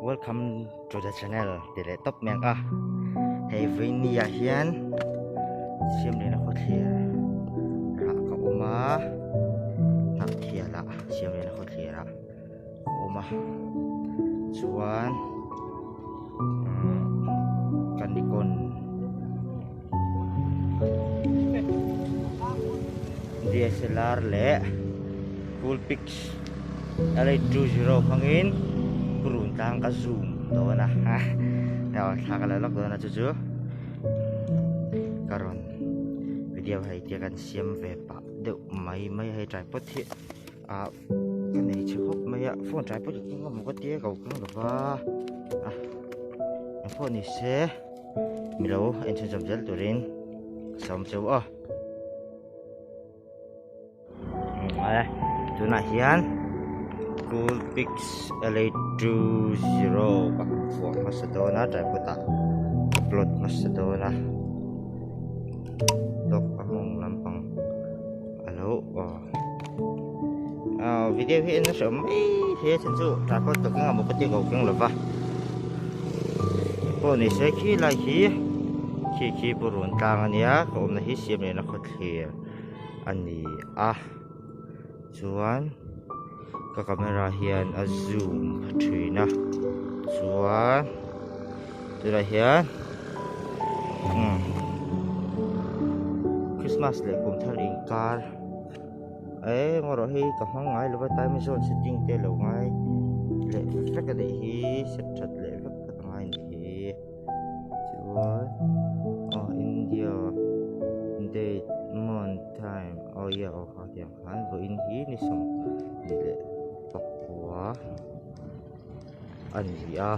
Welcome to the channel ti leh tawp mek a hei vawiini ah hian siamliana khawthlir rah ka awm a hnah thial ah siamliana khawthlir ah ka awm a chuan umm ka nikon DSLR leh Coolpix L820 hmangin purun tlang ka zoom dawn a thla ka la lawk dawn a chu chu ka rawn video hei tia kan siam ve pah deuh mai mai a hei tripod hi ah ka nei chhe khawp mai a phone tripod hi keng emaw ka tia ka keng lo va a engpawh ni se. Milo en chhunzawm zel turin ka sawm cheu a. Tunah hian Coolpix L820 ka vuah hmasa dawn a tripod ah ka plot hmasa dawn a dawk a mawng lampang a lo aw video hi en a hreawm mai thei a chhan chu tripod ka keng a maw ka tia ka keng lova pawh ni se khi lai khi khi khi purun tlang a nia ka awmna hi siam lehna khawthlir a ni a chuan ka camera hian a zoom pha thin a chuan tunah hian umm Christmas leh kum thar inkar eh ngaw rawh hei ka hmang ngai lova time zone setting te lo ngai leh vek a nih hi set that leh vek ka ngai a nih hi chuan aw India date month time aw yeah aw kha tiang khan vawiin hi ni sawmhnih leh pakua a ni a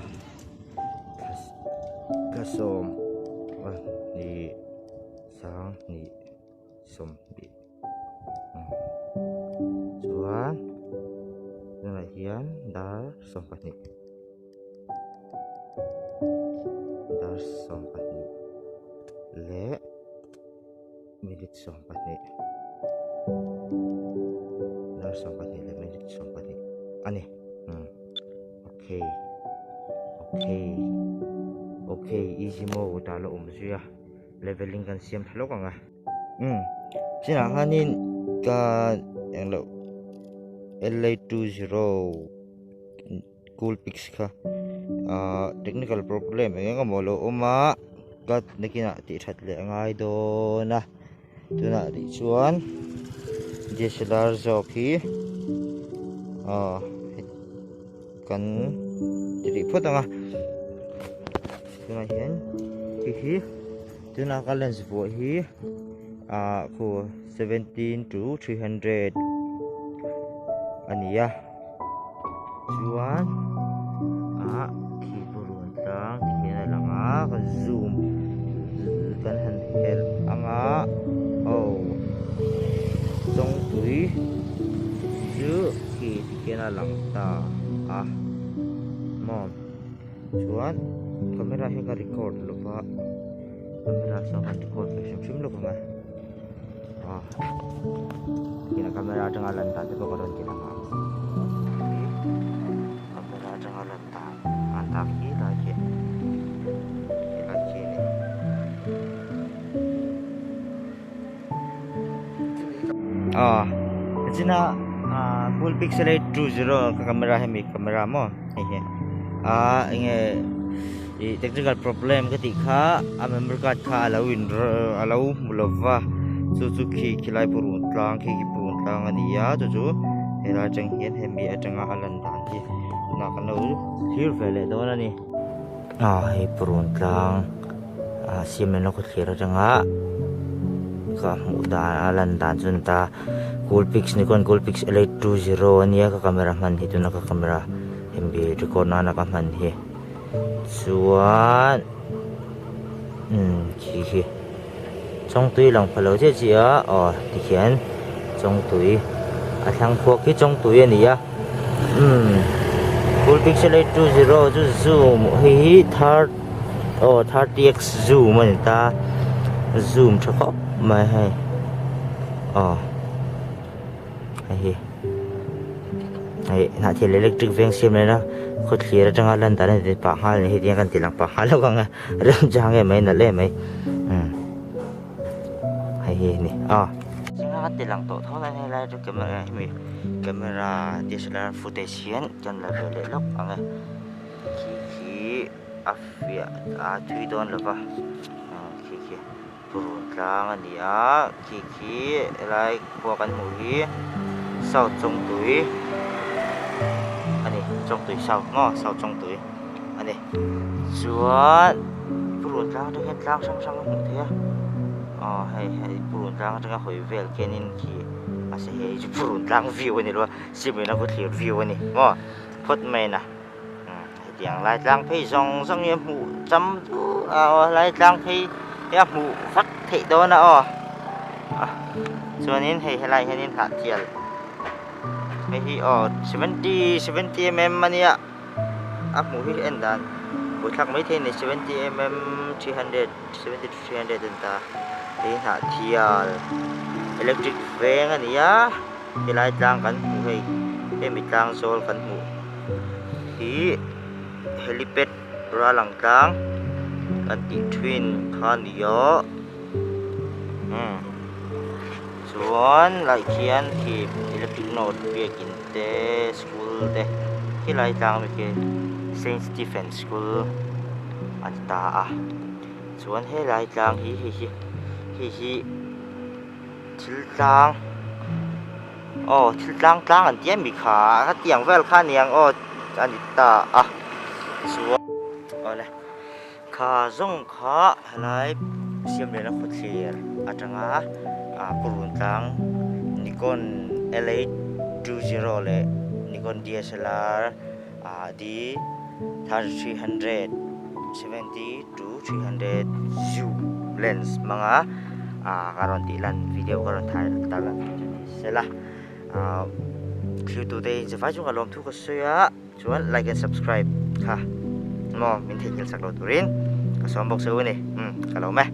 thla sawm pahnih sanghnih sawmhnih chuan tunah hian dar sawmpahnih dar sawmpahnih leh minute sawmpahnih dar sawmpahnih leh minute sawmpahnih a ni umm okay okay okay easy mode ah la awm zui a leveling kan siam tha lawk ang a umm chinah khanin ka englo L820 Coolpix kha ahh technical problem eng eng emaw a lo awm a ka nakinah tih that leh a ngai dawn a tunah rih chuan DSLR zawk hi ahh kan ti rih phawt ang a tunah hian hei hi tuna ka lens vuah hi ahh khu 17 to 300 a ni a. Chuan ah khi purun tlang ti hian a lang a ka zoom kan han help anga aw chawngtui chu khi ti hian a lang ta a maw chuan camera hi ka record lova camera saw kan record ve hrim hrim lawk ang a. Ah, kina camera atanga lan dan te pawh ka rawn ti lang ang. Camera atanga lan dan an tak hi lai khi. Khi lai khi ni. Ah, china ah Cool Pixel 820 ka camera hemi camera maw hei hi. Ah, enge Ih technical problem ka tih kha a memory card kha a lo in a lo hmu lo va chu chu khi khilai purun tlang khi khi purun tlang a ni a chu chu helai atang hian hemi atanga a lan dan hi tunah kan lo thlir ve leh dawn a ni. Ah hei purun tlang ah siam leh na khawthlir atanga ka hmuh dan a lan dan chu a ni ta Coolpix Nikon Coolpix L820 a nia ka camera hman hi tuna ka camera hemi record nana ka hman hi. Chuan umm khi khi chawngtui lang pha lo chiah chiah a aw tikhian chawngtui a thlang khuak hi chawngtui a ni a umm full pixel 820 chu zoom hei hi third aw 30x zoom a ni ta zoom tha khawp mai hei aw hei hi. Hei hnahthil electric veng siam leh na khawthlir atanga lan dan a ni pah nghal a ni hetiang kan ti lang pah nghal lawk ang a remchang em mai nalh em mai umm hei hi a ni aw. Changa kan ti lang tawh tho lai helai chu camera hemi camera D_S_L_R footage hian kan la ve leh lawk ang e khi khi a fiah a thui dawn lo va khi khi. Purun tlang a ni a, khi khi helai khua kan hmuh hi South Chawngtui a ni, Chawngtui South maw South Chawngtui a ni. Chuan Purun tlang atang hian tlang hrang hrang a hmuh theih a, aw hei hei Purun tlang atanga hawi vel khianin khi mahse hei chu Purun tlang view a ni lo a, Simena khawthlir view a ni maw phawt mai na. Hetiang lai tlang phei zawng zawng hi a hmuh cham chu a aw lai tlang phei hi a hmuh vak theih dawn a aw a chuanin hei helai hianin hnahtial hei hi aw seventy seventy mm ania a hmuh hi en dan buaithlak maithei a ni seventy mm 300 70 to 300 a ni ta hei hnahtial electric veng a ni a. Helai tlang kan hmuh hei hemi tlang zawl kan hmuh hi helipad ralang tlang kan tih thin kha a ni a umm chuan lai khian khi electric note biakin te school te khilai tlang ami khi Saint Stephen school a ni ta a chuan helai tlang hi hei hi hei hi. Thil tlang aw thil tlang tlang an ti a mi kha hetiang vel kha aniang aw a ni ta a chuan awle kha zawng kha helai siam lehna khawthlir atanga ah purun tlang Nikon L820 leh Nikon DSLR ah D 3300 70 to 300 zoom lens hmanga ah ka rawn tih lan video ka rawn thai tar lan chu ni sela ah thlir tute in zafai chu ka lawm thu ka sawi a chuan like and subscribe kha maw min theihnghilh sak lo turin ka sawm bawk che u a ni umm ka lawm e.